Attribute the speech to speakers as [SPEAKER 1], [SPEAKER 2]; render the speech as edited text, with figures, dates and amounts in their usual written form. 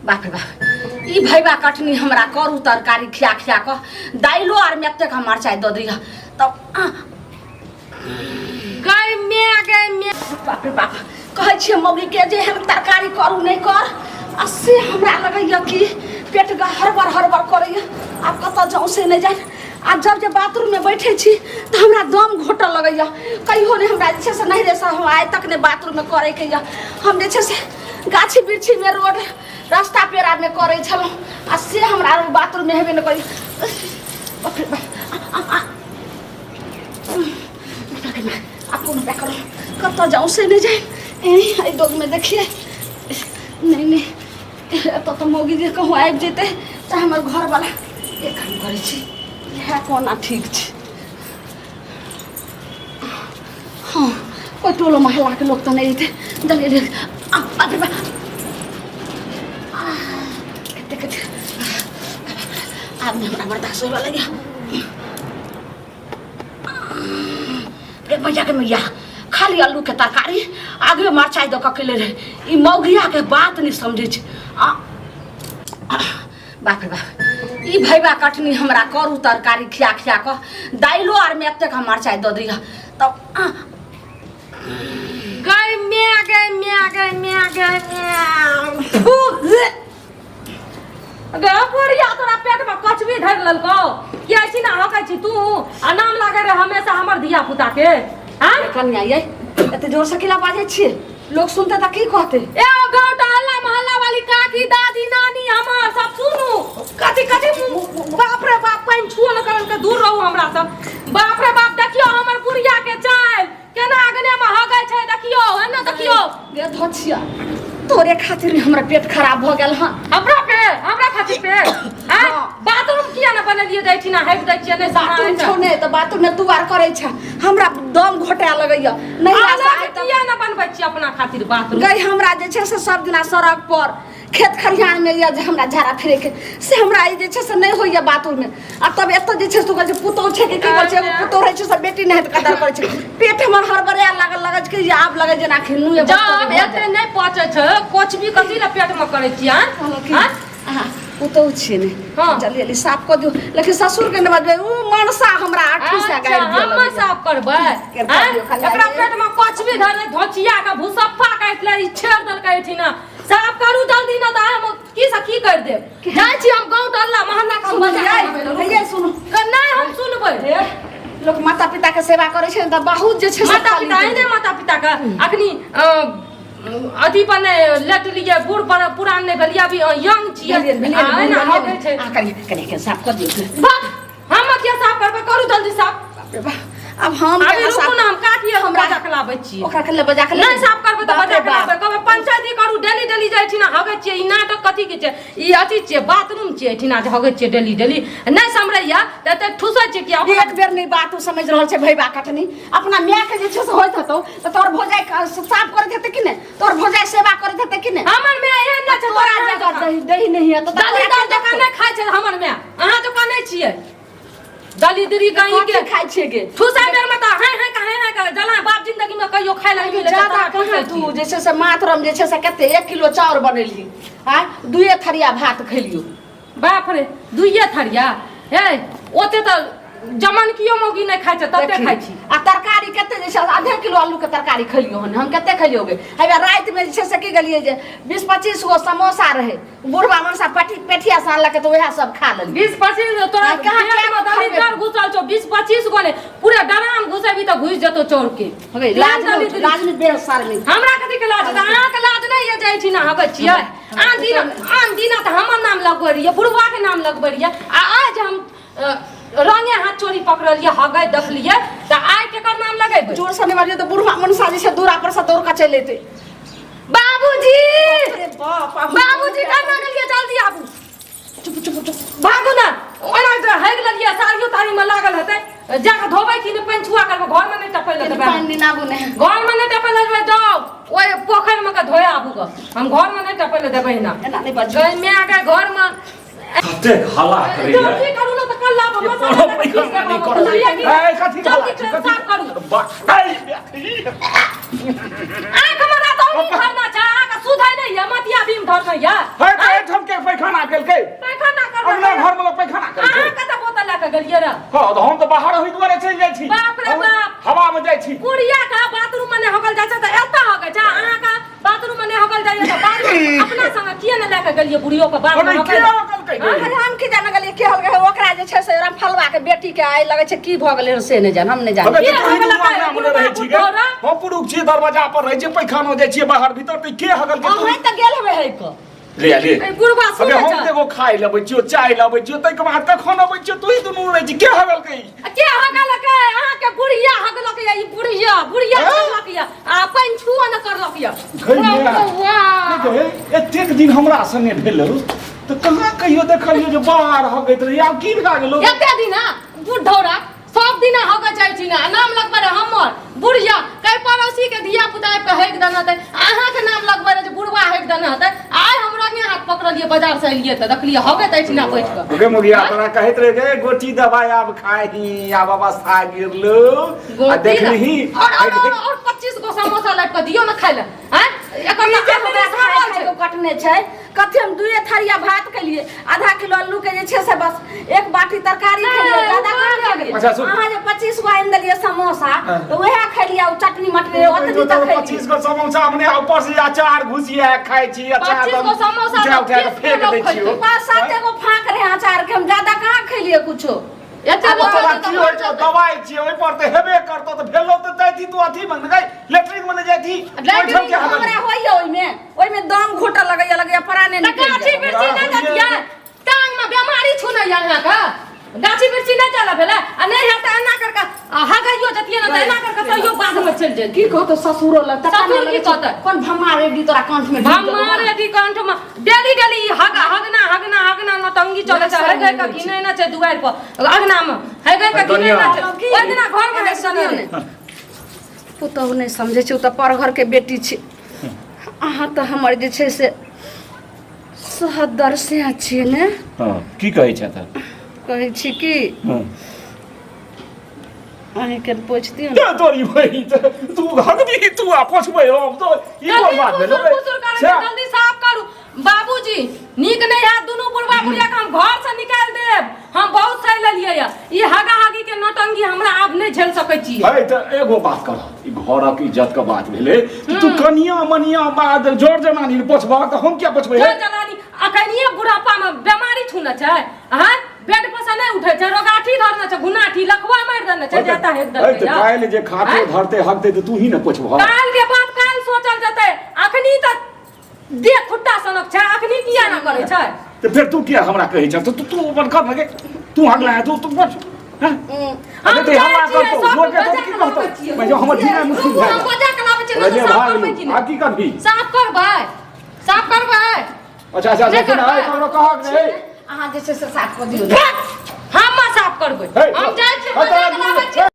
[SPEAKER 1] बाप रे बाप, ई भैबा कटनी हमरा करू तरकारी खिया खिया कऽ दाइलो आरमे एतेक हम मरचाइ दऽ दैया तब
[SPEAKER 2] गै मे, गै मे।
[SPEAKER 1] बाप रे बाप, कहै छियै मौगीके जे एहन तरकारी करू नहि कर, आ से हमरा लगैया कि पेट हड़बड़ हड़बड़ करैया। आब कतऽ जाउँ से नहि जानि। आ जब जे बाथरूममे बैठै छी तऽ हमरा दम घोटऽ लगैया। कहियो नहि हमरा जे छै से नहिरेसँ हम आइ तक नहि बाथरूममे करैके यऽ। हम जे छै से गाछी वृक्षीमे रोड रास्ता पेड़ामे करै छलहुँ, आ से हमरा बाथरूममे हेबे नहि करैया। बाप रे बाप, आब कोनो उपाय करू, कतऽ जाउँ से नहि जानि। एहि डोगमे देखियै, नहि नहि, एतऽ तऽ मौगी जे कहूँ आबि जेतै तऽ हमर घरवला। एक काम करै छी, इएह कोना ठीक छै। हँ, कोइ टोलो मोहल्लाके लोक तऽ नहि अयतै। जल्दी जल्दी, बाप रे बाप, कते कते आब नहि हमरा बर्दाश्त होइवला यऽ। रे मैया के मैया, खाली आलूके तरकारी आगे मरचाइ दऽ कऽ केले रहै। ई मौगियाके बात नहि समझै छै। आ बाप रे बाप, ई भैबा कटनी हमरा करू तरकारी खिया खिया कऽ दाइलो आरमे एतेक हम मरचाइ दऽ दैया तब।
[SPEAKER 2] गै मे, गै मे, गै मे, गै मे। गे बुढ़िया, तोरा पेट में कचबी धरि लेलकौ किया छी ना हकै छी तू, आ नाम लागे रहे हमेशा हमर धिया पुता के।
[SPEAKER 1] हाँ कनिया, ये एते जोर से किला बाजै छियै? लोग सुनते तऽ की कहते?
[SPEAKER 2] ए ओ गाँव टहला मोहल्ला वाली काकी दादी नानी हमर सब सुनू, कथी कथी। बाप रे बाप, पानि छुओ न करन के दूर रहू हमरा सब। बाप रे बाप, देखियो हमर बुढ़िया के चाल केना अगने में हगै छै, देखियो एने देखियो।
[SPEAKER 1] गे धोछिया, तोरे खातिर हमरा पेट खराब भ गेल। हँ,
[SPEAKER 2] हमरा पे, हमरा खातिर पेट?
[SPEAKER 1] हाँ।
[SPEAKER 2] बाथरूम किया न बनेलियै? जाइ छी ना हगि दै छियै, नहि
[SPEAKER 1] बाथरूम छौ नहि तऽ बाथरूम में तू आर करै छ, हमरा दम घोटा लगैया नहीं।
[SPEAKER 2] किया न बनबै छी अपना खातिर बाथरूम?
[SPEAKER 1] गई, हमरा जे छै से सब दिना सड़क पर खेत खरिहान में यऽ जे हमरा झाड़ा फिरे के से हमरा ई जे छै से नहि होइया बाथरूम में। आ तब एतऽ जे छै से कहै छै पुतहु छै कि की कहै छै, एगो पुतहु रहै छै से बेटी नहि हेतै, कदर करै छै। पेट हमर हड़बड़ाय लागल, लगै छै कि आब लगै जेना खिन्नू।
[SPEAKER 2] जब एते नहि पचै छै कोचबी कथी लए पेट में करै छियै?
[SPEAKER 1] आँ, अहाँ पुतहु छियै ने?
[SPEAKER 2] हाँ।
[SPEAKER 1] जल्दी जल्दी साफ कऽ दियौ, लेकिन ससुर के नहि बजबै, ओ मनसा हमरा आठू से गाड़ि
[SPEAKER 2] अच्छा,
[SPEAKER 1] दिअ।
[SPEAKER 2] हम साफ करबै?
[SPEAKER 1] कर दियौ खाली।
[SPEAKER 2] एकरा पेट में कोचबी धरले, धोचिया के भूसप्पा काटि ले, ई छेड़ देलकै एठिना। साफ करू जल्दी, न तऽ हम की से की कर देब। जाइ छी हम गाँव टहला मोहल्ला के हम बजा
[SPEAKER 1] सुनू,
[SPEAKER 2] के
[SPEAKER 1] भैया सुनू।
[SPEAKER 2] नहि, हम सुनबै।
[SPEAKER 1] लोक माता पिता के सेवा करै छै ने तऽ बहुत जे छै से
[SPEAKER 2] माता
[SPEAKER 1] खाली
[SPEAKER 2] पिता
[SPEAKER 1] देबै।
[SPEAKER 2] ने माता पिता के अखनी अथी पर नहि लेटलियै, बूढ़ पर पुरान नहि भेलियै, अभी यंग छियै।
[SPEAKER 1] भेलियै, भेलियै,
[SPEAKER 2] आ, एना
[SPEAKER 1] भेलियै।
[SPEAKER 2] हगै छै।
[SPEAKER 1] अहाँ कनि कनि कनि साफ कऽ दियौ।
[SPEAKER 2] बाप, हम किया साफ करबै? करू जल्दी साफ।
[SPEAKER 1] बाप रे बाप, आब हम
[SPEAKER 2] अभी
[SPEAKER 1] केना
[SPEAKER 2] रुकू
[SPEAKER 1] साफ
[SPEAKER 2] ना, हम काकी
[SPEAKER 1] हमरा
[SPEAKER 2] बजा के लाबै छी।
[SPEAKER 1] ओकरा के ले बजा के ले।
[SPEAKER 2] नहि साफ करबै तऽ
[SPEAKER 1] बाप
[SPEAKER 2] बजा
[SPEAKER 1] रे
[SPEAKER 2] के
[SPEAKER 1] बाप।
[SPEAKER 2] लाबै। कहबै पंचायती करू। डेली डेली जाइ छी ना हगै छियै। ई नाटक कथी के छै? ई अथी छियै, बाथरूम छियै एहिठिना जे हगै छियै डेली डेली? नहि सम्हरैया तऽ एते ठुसै छियै कि अपना
[SPEAKER 1] एक बेर नहि बात ओ समझ रहल छै। भैबा कटनी, अपना माय के जे छै से होइत हेतौ तऽ तोहर भौजाइ साफ करैत हेतै कि नहि? तोहर भौजाइ सेवा करैत हेतै कि नहि?
[SPEAKER 2] हमर माय एहन नहि छै।
[SPEAKER 1] तोरा
[SPEAKER 2] तोरा
[SPEAKER 1] जगह दही दही नहि हेतौ तऽ
[SPEAKER 2] दली
[SPEAKER 1] तोरा
[SPEAKER 2] दर
[SPEAKER 1] के
[SPEAKER 2] जकाँ नहि खाइ छै हमर माय। अहाँ जकाँ नहि छियै दलिदरी कहीं के।
[SPEAKER 1] कथी खाइ छियै गे?
[SPEAKER 2] ठुसा बेर में तऽ हैं हैं हैं हैं करे जला। बाप जिंदगी में कहियो खाइ ला नहि मिलै छै,
[SPEAKER 1] ज्यादा
[SPEAKER 2] तोरा
[SPEAKER 1] कहाँ
[SPEAKER 2] ठुसै
[SPEAKER 1] तू
[SPEAKER 2] छियै।
[SPEAKER 1] जे छै से मातरम जे छै से कते 1 किलो चाउर बनेलही आँय, दुए थरिया भात खेलियो।
[SPEAKER 2] बाप रे, दुइये थरिया? हे, ओते तऽ जमनकियो मौगी नहि खाइ छै तते
[SPEAKER 1] देखी।
[SPEAKER 2] खाइ छी।
[SPEAKER 1] आ तरकारी कते जे छै आधे किलो आलू के तरकारी खेलियो हन हम। कते खेलियो गे? हेबे रातिमे जे छै से की गेलियै जे 20-25 गो समोसा रहै, बुढ़वा मनसा पटी पेठिया से आनलकै तऽ वएह सब खा लेलियै।
[SPEAKER 2] 20-25 तोरा
[SPEAKER 1] आ कहाँ
[SPEAKER 2] पेट
[SPEAKER 1] कए
[SPEAKER 2] में
[SPEAKER 1] गो खरबे?
[SPEAKER 2] दलिदर घुसल छौ। 20-25 गो ने, पूरा डराम घुसेबी तऽ घुसि जेतौ चौर के।
[SPEAKER 1] हे लाज नहि होइत? लाज नहि बेर सार नहि।
[SPEAKER 2] हमरा कथी के लाज हेतै? अहाँके लाज नहि ये? जाइ छी ना हगै छियै। आन दिन आन दिना तऽ हमर नाम लगबै रहियै, बुढ़वा के नाम लगबै रहियै, आ आज हम रंगे हाथ चोरी पकड़लियै, हगै देखलियै, तऽ आइ केकर नाम लगेबै?
[SPEAKER 1] जोर से नहि बाजियौ तऽ बुढ़वा मनसा जे छै दूरा पर से दौड़ कऽ चलि एतै।
[SPEAKER 2] बाबूजी!
[SPEAKER 1] अरे बाप, आब हम
[SPEAKER 2] बाबूजी, कन्ना गेलियै? जल्दी आबू।
[SPEAKER 1] चुप चुप चुप।
[SPEAKER 2] भागू ना, ओना जे हगि लेलियै, साड़ियो ताड़ी में लागल हेतै, जाके धोबै कि नहि? पानि छुआ करबै, घरमे नहि टपै लए देबै।
[SPEAKER 1] पानि निनाबू नहि।
[SPEAKER 2] घरमे नहि टपै लए देबै। जाउ ओहि पोखरिमे के धोए आबू गऽ, हम घरमे नहि टपै लए देबै। एना
[SPEAKER 1] एना नहि बाजियौ।
[SPEAKER 2] गै माय गै, घरमे
[SPEAKER 3] कतेक हल्ला करैया।
[SPEAKER 2] जल्दी करू ना तऽ कल्ला पर
[SPEAKER 3] ये
[SPEAKER 2] मसाला
[SPEAKER 3] कोनो
[SPEAKER 2] लए कऽ
[SPEAKER 3] पैघ
[SPEAKER 2] पीस देब
[SPEAKER 3] नहि
[SPEAKER 2] हम।
[SPEAKER 3] करत।
[SPEAKER 2] बुझलियै कि
[SPEAKER 3] ए, कथी
[SPEAKER 2] जल्दी
[SPEAKER 3] हल्ला छै?
[SPEAKER 2] कर, साफ करू।
[SPEAKER 3] कथी
[SPEAKER 2] आँख हमरा दौनी धरना छै, अहाँके सुधै नहि यऽ, मतिया भीम धरना यऽ।
[SPEAKER 3] हे, एहिठाम पैखाना केलकै?
[SPEAKER 2] पैखाना कर।
[SPEAKER 3] अंगना घर में लोग पैखाना करै छै?
[SPEAKER 2] अहाँ कतऽ बोतल लए कऽ गेलियै रह?
[SPEAKER 3] हँ, तऽ हम तऽ बाहर ओहि दुआरे चलि जाइ छी।
[SPEAKER 2] बाप रे
[SPEAKER 3] हम
[SPEAKER 2] बाप।
[SPEAKER 3] हवा में जाइ छी।
[SPEAKER 2] बुढ़िया के बाथरूम में नहि होकल जाइ छै तऽ एतऽ होकै छै। अहाँ के बाथरूम में नहि होकल जाइए तऽ बाथरूम अपना संगे किए नहि लए कऽ गेलियै बुढ़ियो के बाथरूम
[SPEAKER 3] अरे
[SPEAKER 2] होकै
[SPEAKER 3] के
[SPEAKER 2] लए?
[SPEAKER 3] होकलकै गे?
[SPEAKER 1] अरे हम की जाने गेलियै के होल गए ओकरा, जे छै से रामफलवा के बेटी के आइ लगै छै की भऽ गेलै हन से नहि जान, हम नहि जान।
[SPEAKER 3] अबे
[SPEAKER 2] के
[SPEAKER 3] तऽ तू ही
[SPEAKER 2] हगलकै?
[SPEAKER 3] दुनू अंगना मे रहै छी गे।
[SPEAKER 2] बुढ़ौरा?
[SPEAKER 3] हम पुरुख छियै, दरवाजा पर रहै छियै, पैखानो जाइ छियै बाहर भीतर, तऽ के हगलकै? तू
[SPEAKER 1] अहाँ तऽ गेल हेबै है कऽ।
[SPEAKER 3] ले ले।
[SPEAKER 2] ए, बुढ़बा
[SPEAKER 3] अबे
[SPEAKER 2] सुनै
[SPEAKER 3] हम
[SPEAKER 2] छै।
[SPEAKER 3] तऽ एगो खाय लए अबै छियौ, चाय लए अबै छियौ, ताहिके बाद कखन अबै छियौ, तू ही दुनू रहै छी, के हगलकै?
[SPEAKER 2] आ के हगलकै? अहाँके बुढ़िया हगलक या ई बुढ़िया, बुढ़िया
[SPEAKER 3] हैं?
[SPEAKER 2] हगलक या आ पानि छुओ न करलक या।
[SPEAKER 3] गई माय।
[SPEAKER 2] वाह।
[SPEAKER 3] गई, एतेक दिन हमरा संगे भेलौ तऽ कहाँ कहियो देखलियौ जे बाहर हगैत रही, आब की भए गेलौ?
[SPEAKER 2] एते दिन बुढ़ौरा सब दिन हगै जाइ छी ने, आ नाम लगबै रहे हमर बुढ़िया, कई पड़ोसी के धिया पुता आबि कऽ हगि देने हेतै, अहाँके नाम लगबै रहे जे बुढ़वा हगि देने हेतै। आइ हम रंगे हाथ पकड़लियै, बाजार से एलियै तऽ देखलियै हगैत अछि ना बैठ कऽ।
[SPEAKER 3] गे मुगिया, तोरा कहैत रहे गे गोटी दवाई आब खाही, आब अवस्था गिरलो आ
[SPEAKER 2] गोटी
[SPEAKER 3] देखलिही।
[SPEAKER 2] और और और और 25 गो समोसा लाबि कऽ दियौ ने खाइ लए। आँय, एकर
[SPEAKER 1] ई जे
[SPEAKER 2] नाम
[SPEAKER 1] हमरा
[SPEAKER 2] हमरा
[SPEAKER 1] खाय
[SPEAKER 2] खाय
[SPEAKER 1] खाय के कटने छै कथी? हम दुए थरिया भात खेलियै, आधा किलो आलू के जे छै से बस एक बाटी तरकारी
[SPEAKER 2] नहि,
[SPEAKER 1] खेलियै, जादा
[SPEAKER 2] ओ
[SPEAKER 1] कहाँ
[SPEAKER 2] कहाँ
[SPEAKER 1] खेलियै।
[SPEAKER 3] अच्छा, सुन।
[SPEAKER 1] अहाँ जे 25 गो आनि देलियै समोसा
[SPEAKER 3] हाँ।
[SPEAKER 1] तऽ उएह खेलियै, ओ चटनी मटनी ओतनी तऽ खेलियै।
[SPEAKER 3] 25 गो समोसा हमने ऊपर से अचार घुसिया खाइ छी, अचार
[SPEAKER 2] 25 गो समोसा
[SPEAKER 3] उठा उठा के
[SPEAKER 2] तऽ
[SPEAKER 3] फेंक दै
[SPEAKER 2] 30
[SPEAKER 3] छियौ।
[SPEAKER 2] गो।
[SPEAKER 1] पाँच सात गो फाँक रहे अचार के, हम जादा कहाँ खेलियै कुछो।
[SPEAKER 2] एते
[SPEAKER 3] आब
[SPEAKER 2] लोक
[SPEAKER 3] तोरा
[SPEAKER 2] तऽ
[SPEAKER 3] की होइ छौ? दवाइ छियै, ओहि पर तऽ हेबे करतौ, तऽ भेलौ तऽ जाइती तू अथी मे गई, लेटरिन मे नहि जाइती?
[SPEAKER 2] लेटरिन
[SPEAKER 3] ओहिठाम के हालत।
[SPEAKER 1] हमरा होइया ओहिमे, ओहिमे दम घोटऽ लगैया, लगैया प्राणे
[SPEAKER 2] तऽ
[SPEAKER 1] निकलि
[SPEAKER 2] गाछी
[SPEAKER 1] जायत।
[SPEAKER 2] बिरछी नहि जतियै? टांग मे बेमारी छुनै अहाँके, गाछी बिरछी नहि चलऽ भेलै आ नहि हैत तऽ एना कर कऽ आ हगैयो जतियै ने तऽ एना कर कऽ तैयो बाधमे चलि जैतियै।
[SPEAKER 1] की कहतौ ससुरो लग? तका
[SPEAKER 2] ससुर
[SPEAKER 1] नहि
[SPEAKER 2] की
[SPEAKER 1] लगै छौ?
[SPEAKER 2] कहतै?
[SPEAKER 1] कोन भम्मा रेडी तोरा कंठ में ढुकि गेलौ?
[SPEAKER 2] भम्मा रेडी कंठ मे डेली डेली ई हग हगना हगना हगना नौटंकी चलै छै। हगै के घिनै ने छै दुआरि पर, अगना मे हगै के घिनै ने छै। ओहि दिना घर मे हगि देने रहै।
[SPEAKER 1] पुतहु नहि समझै छै, ओ तऽ पर घरके बेटी छै। अहाँ तऽ हमर जे छै से सहदर से छियै ने?
[SPEAKER 3] हँ, की कहै छै तऽ?
[SPEAKER 1] कहै छी कि
[SPEAKER 3] हँ।
[SPEAKER 1] अहीँके पोछि दियौ ने।
[SPEAKER 3] ते तोरी बहिन, तू हगबी तू आ पोछबै हम तो ई कोन बात भेलो?
[SPEAKER 2] फुसुर फुसुर करै छै, जल्दी साफ करू बाबूजी, नीक नहि हैत। दुनू बुढ़वा बुढ़िया के हम घर से निकालि देब। हम बहुत सहि लेलियै या ई हगा हगी के नौटंकी हमरा आब नहि झेल सकै छी।
[SPEAKER 3] है तऽ एगो बात कर, ई घरक इज्जत के बात भेलै, तू कनिया मनिया बाद जोर जनानी पोछबह तऽ हम किया पोछबै?
[SPEAKER 2] जोर जनानी अखनिये बुढ़ापा मे बेमारी छूने छै, आँय, बेड पर से नहि उठै छै, रोगाठी धरने छै, घुनाठी लखवा मारि देने छै, जाता हेक
[SPEAKER 3] है
[SPEAKER 2] देलकै
[SPEAKER 3] तऽ
[SPEAKER 2] या।
[SPEAKER 3] काल्हि जे खाते
[SPEAKER 2] आँय?
[SPEAKER 3] धरते हगते तऽ तू ही ने पोछबह।
[SPEAKER 2] काल्हि के बात काल्हि सोचल जेतै, अखनी तऽ देह खुट्टा सनक छै, अखनी किया ना करै छै?
[SPEAKER 3] तऽ फेर तू किया हमरा कहै छह? तू तू अपन कर ने गे, तू हगला है, तू तू पोछ। हैं?
[SPEAKER 1] उम,
[SPEAKER 2] हम
[SPEAKER 3] अरे तऽ
[SPEAKER 2] जाइ
[SPEAKER 3] हल्ला
[SPEAKER 2] छियै,
[SPEAKER 3] करतौ
[SPEAKER 2] सब
[SPEAKER 3] लोक के
[SPEAKER 2] बजा
[SPEAKER 3] तऽ की
[SPEAKER 2] के
[SPEAKER 3] कहतौ?
[SPEAKER 2] लाबै छियै।
[SPEAKER 3] भाई हमर जीना मुश्किल
[SPEAKER 2] रुकू,
[SPEAKER 3] भए
[SPEAKER 2] हम
[SPEAKER 3] गेल।
[SPEAKER 2] बजा के लाबै छियै, नहि
[SPEAKER 3] अरे
[SPEAKER 2] तऽ साफ
[SPEAKER 3] भाग
[SPEAKER 2] करबै कि
[SPEAKER 3] आ
[SPEAKER 2] नहि?
[SPEAKER 3] की करबी?
[SPEAKER 2] साफ करबै, साफ करबै।
[SPEAKER 3] अच्छा अच्छा,
[SPEAKER 2] नहि
[SPEAKER 3] अच्छा,
[SPEAKER 2] करबै।
[SPEAKER 3] ककरो कहक नहि।
[SPEAKER 1] अहाँ जे छै से साफ कऽ दियौ।
[SPEAKER 2] हम साफ करबै,
[SPEAKER 3] हे,
[SPEAKER 2] हम जाइ छियै,
[SPEAKER 3] हे,
[SPEAKER 2] बजा के लाबै छियै।